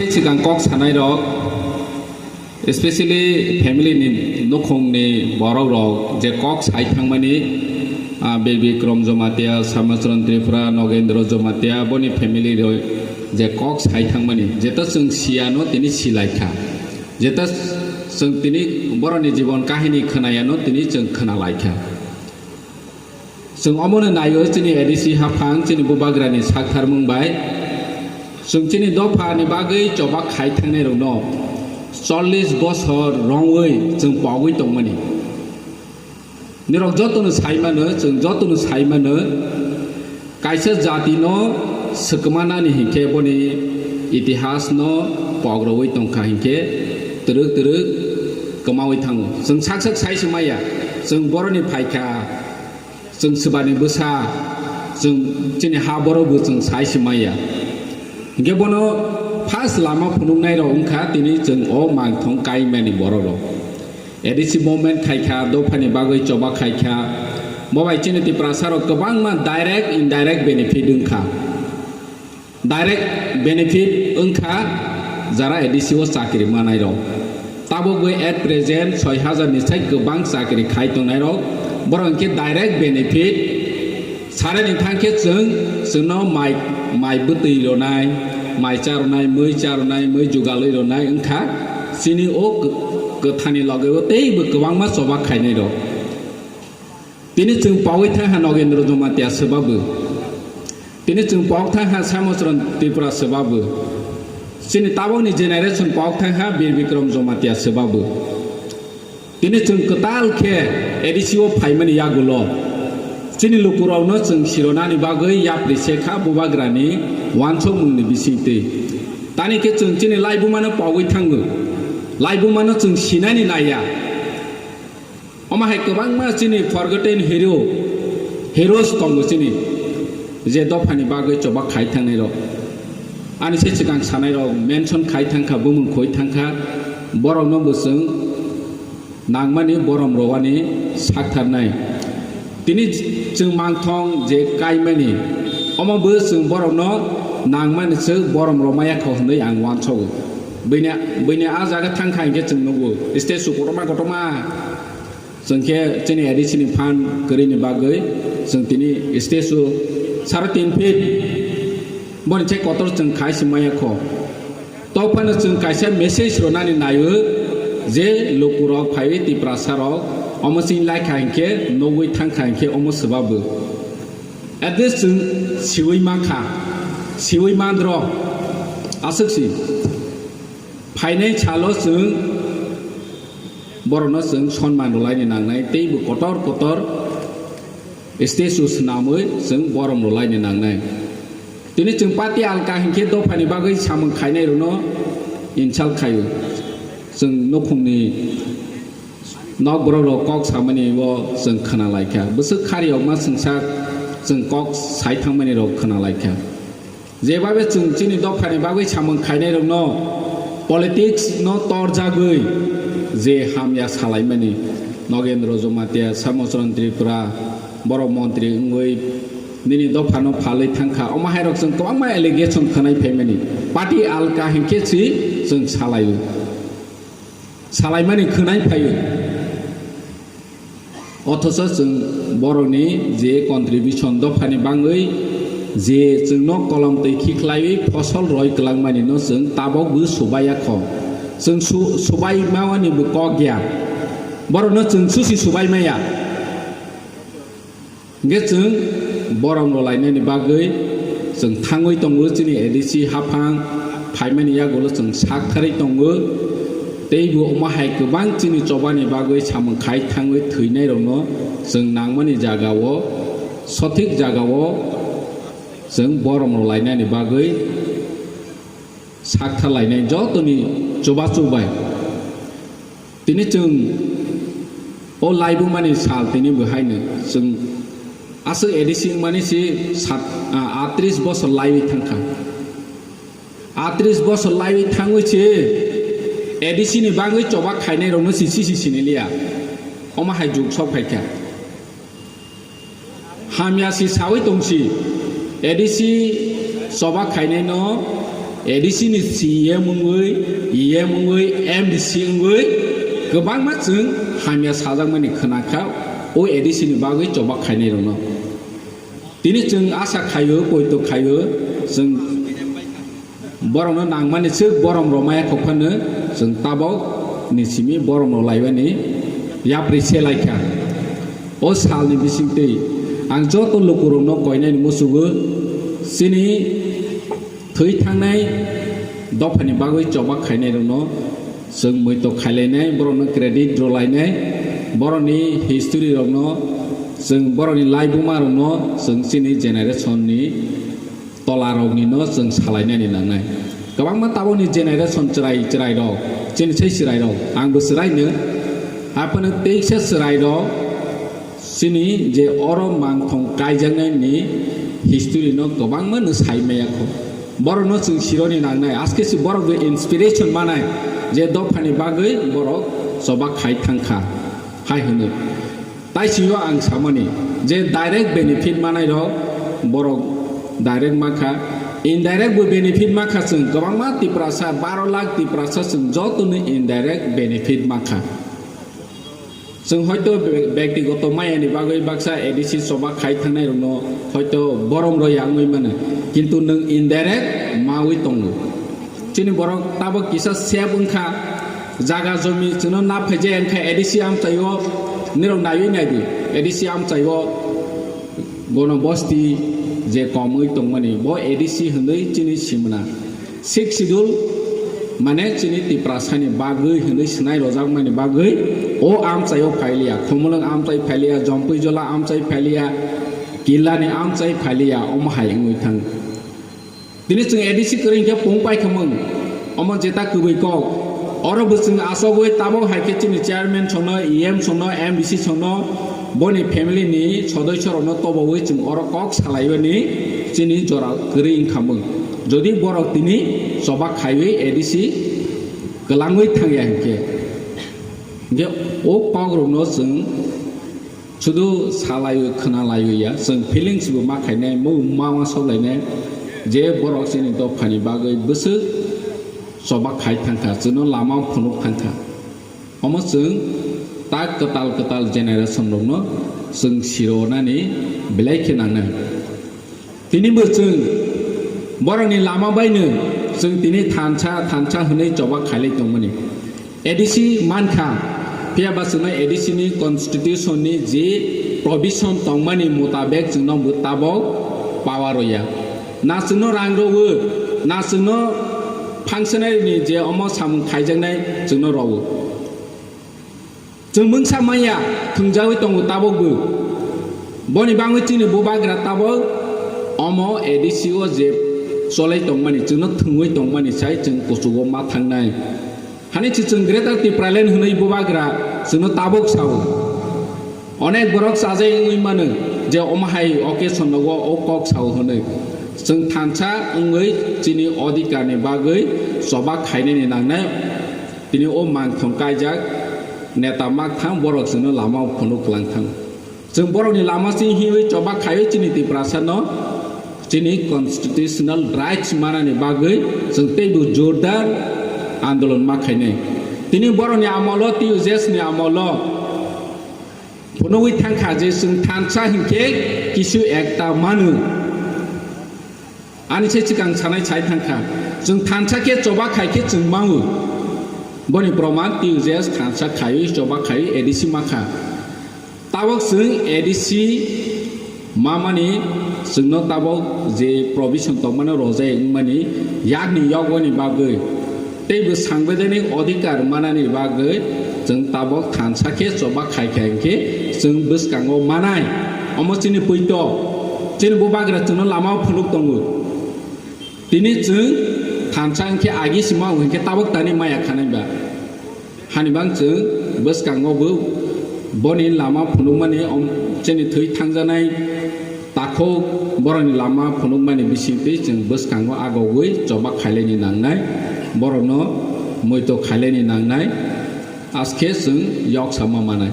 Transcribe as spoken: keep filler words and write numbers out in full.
Swkang kok sanai rok, especially family ni nukhung ni borok rok je kok sai thangmani, ah, Bir Bikram Jamatia, Samacharan Tripura, Nogendra Jamatia, boni family rok je kok sai thangmani, jeta chwng siyano tini silaikha, jeta chwng tini boroni jibon kahini khwnayano tini chwng khwnalaikha. Chwng omono naio chini A D C haphang chini bubagrani saktharmung bai. Chwng chini dophani bagwi choba khai thangnai rokno chollish bosor rongwi chwng pogwi tongmani. Nirok jotono sai mano, chwng jotono sai mano, kaisa jatino swkmanani hinkhe boni itihasno pogrogwi tongkha hinkhe twrwk twrwk kwmawi thango. Chwng sak sak sai se maya, chwng boroni phaikha, chwng swbani bwsa, chwng chini ha borok bo chwng sai se maya. Hinkhe bono first lama phunuknai rok wngkha tini chwng o mangthong kaimani borok rok. A D C movement khaikha, dophani bagwi choba khaikha. Bo bai chini Tiprasa rok kwbangma direct, indirect benefit wngkha. Direct benefit wngkha jara A D C o chakri manai rok. Tabukbo at present soi hajar ni sai kwbang chakri khai tongnai rok. Borok hinkhe direct benefit sarani thangkhe chwng, chwngno mai, mai bwtwi ronai, mai cha ronai, mui cha ronai, mui jugalwi ronai wngkha chini o kwthani logeo teibo kwbangma choba khainai rok. Tini chwng pogwi thangha Nogendra Jamatia swbabu. Tini chwng pok thangha Samacharan Tripura swbabu. Chini tabukni generation pok thangha Bir Bikram Jamatia swbabu. Tini chwng kwtal khe A D C o phaimani yagulo chini lukurokno chwng sironani bagwi yapri se kha bubagrani wansokmungni bisingtwi. Tani khe chwng chini laibumano pogwi thango. Laibumano chwng sinani naiya. Omo hai kwbangma chini forgotten hero, heroes tongo chini, je dophani bagwi choba khai thangnai rok. Ani se swkang sanai rok mention khai thangkha, bumung khoi thangkha, borokno bo chwng nangmani borom rwani saktharnai. Tini chwng mangthong je kaimani, omo bo chwng borokno nangmani se borom rwmaya kho hwnwi ang wansogo. Bini, bini a jaga thangkha hinkhe chwng nugo, statue kotorma kotorma. Chwng khe chini A D C ni phan kwrwini bagwi chwng tini statue sare tin feet boni chai kotor chwng khai se maya kho. Tok phano chwng kaisa message rwnani naio je lukurok phaiwi Tiprasa rok omo chini lai kha hinkhe nugwi thang kha hinkhe omo swbabu. At least chwng siwi mankha, siwi mandro aswk si phainai salo chwng borokno chwng sonman rwlaini nangnai, teibo kotor kotor statue swnamwi chwng borom rwlaini nangnai. Tini chwng party alka hinkhe dophani bagwi samung khainai rwno insult khaio. Chwng nukhungni nok borok rok kok samani bo chwng khwna laikha. Bwswk khari okma chwngsak chwng kok sai thangmani rok khwna laikha. Jebabe chwng chini dophani bagwi samung khainairokno politics no torjagwi je hamya salaimani Nogendra Jamatia, Samacharan Tripura, borok montri wngwi nini dophano phalwi thangkha, omo hairok chwng kwbangma allegation khwnai phaimani. Party alka hinkhe si chwng salaio. Salaimani khwnai phaio. Othocho chwng borokni je contribution dophani bangwi je chwngno kolom twi khiklaiwi phosol roi kwlangmani no chwng tabok bo subaiya kho. Chwng su-, subai mawani bo kok ya. Borokno chwng susi subai maya. Hingke chwng borom rwlainani bagwi chwng thangwi tongo, chini A D C haphang phaimani yagulo chwng saktharwi tongo. Teibo omo hai kwbang chini chobani bagwi samung khai thangwi thwinairokno chwng nangmani jagao, sothik jagao chwng borom rwlainani bagwi saktharlainai jotoni chubachu bai. Tini chwng o laibumani sal tini bo haino chwng aswk A D C wngmani si sat, ah, atris bosor laiwi thangkha. Atris bosor laiwi thangwi si A D C ni bagwi choba khainairokno si sisi siniliya. Omo hai jug sok phaikha. Hamya si sawi tongsi, A D C choba khainaino A D C ni C E M wngwi, E M wngwi, M D C wngwi kwbangma chwng hamya sajakmani khwnakha o A D C ni bagwi chobak khainairokno. Tini chwng asa khaio, poito khaio, chwng borokno nangmani swk borom rw maya kok phano chwng tabok ni simi borom rw laibani yapri se laikha. O salni bisingtwi ang joto lukurokno koinani musugo, chini thwi thangnai dophani bagwi chobak khainairokno chwng muito khailainai, borokno credit rwlainai, borokni history rokno chwng borokni laibuma rokno chwng chini generation ni tola rokni no chwng salainani nangnai. Kwbangma tabokni generation chwrai chwrai rok, chini sai chwrai rok, angbo chwraino, aphano teisa chwrai rok, chini je oro mangthong kaijaknai ni history no kwbangma no sai maya kho. Borokno chwng sironi nangnai, aske si borok bo inspiration manai je dophani bagwi borok chobak khai thangkha hai hwnwi. Tai sio ang samani je direct benefit manai rok borok direct makha, indirect bo benefit makha chwng kwbangma Tiprasa baro lakh Tiprasa chwng jotono indirect benefit makha. Chwng hoito be-, bektigoto mayani bagwi baksa A D C choba khai thangnai rokno hoito borom rw ya wngwi mano, kintu nwng indirect mawi tongo. Chini borok tabok kisa sep wngkha, jaga jomi chwngno na phaijaya wngkha A D C amchaio, nirok naiwi naidi, A D C amchaio gonobosti je komwi tongmani, bo A D C hwnwi chini simna. Sixth Schedule mane chini Tiprasani bagwi hwnwi swnai rojakmani bagwi o amchaio phailiya, Khumulwng amchai phailiya, Jompui Jola amchai phailiya, Killani amchai phailiya, omo hai wngwi thang. Tini chwng A D C kwrwi hwnkhe pung paikha mung. Omo jeta kwbwi kok. Oro bo chwng asogwi tabok hai khe chini chairman songno, E M songno, M D C songno, boni family ni sodosyo rokno tobowi chwng oro kok salaibani chini jora kwrwi wngkha mung. Jodi borok tini choba khaiwi A D C kwlangwi thangya hinkhe, hinkhe o kok rokno chwng Sudu salaiwi khwnalaiwi ya, chwng feelings bo ma khainai, mung ma ma soklainai, je borok chini dophani bagwi bwswk choba khai thangkha, chwngno lama phunuk thangkha. Omo chwng tak kwtal kwtal generation rokno chwng sironani belai khe nangnai. Tini bo chwng borokni lama baino chwng tini thansa, thansa hwnwi choba khailai tongmani. A D C mankha, phiya ba chwngno A D C ni constitution ni je provision tongmani mutabek chwngno bo tabok power rwya. Na chwngno rang rwo, na chwngno functionary ni je omo samung khaijaknai chwngno rwo. Chwng mungsa manya thwngjawi tongo tabokbo. Boni bagwi chini bubagra tabok omo A D C o je cholai tongmani, chwngno thwngwi tongmani sai chwng kuchugo ma thangnai. Hani si chwng Greater Tipraland hwnwi bubagra chwngno tabok sao. Onek borok chajai wngwi mano je omo hai occasion nogo o kok sao hwnwi. Chwng thansa wngwi chini odhikar ni bagwi choba khainani nangnai. Tini o mangthong kaijak neta makthang borok chwngno lama o phunuk kwlangthang. Chwng borokni lama chini hiwi choba khaiwi chini Tiprasa no chini constitutional rights manani bagwi chwng teibo jordar andolon ma khainai. Tini borokni amolo, T U J S ni amolo phunugwi thangkha je chwng thansa hinkhe kisu ekta manu. Ani se chikang sanai sai thangkha, chwng thansa khe choba khai khe chwng mango. Boni proman T U J S thansa khaiwi choba khaiwi A D C makha. Tabok chwng A D C mamani chwngno tabok je provision tongmani rojai wngmani yakni yogoni bagwi tei bwsang bedeni odhikar manani bagwi chwng tabok thansa khe choba khai khai khe chwng bwskango manai. Omo chini puito, chini bubagra chwngno lama o phunuk tongo. Tini chwng thansa hinkhe agi sima hinkhe tabok tani maya khanai ba. Hani bang chwng bwskango bo boni lama phunukmani om-, chini thwi thangjanai takhuk borokni lama phunukmani bisingtwi chwng bwskango agogwi choba khailaini nangnai, borokno muito khailaini nangnai, askhe chwng yok sama manai.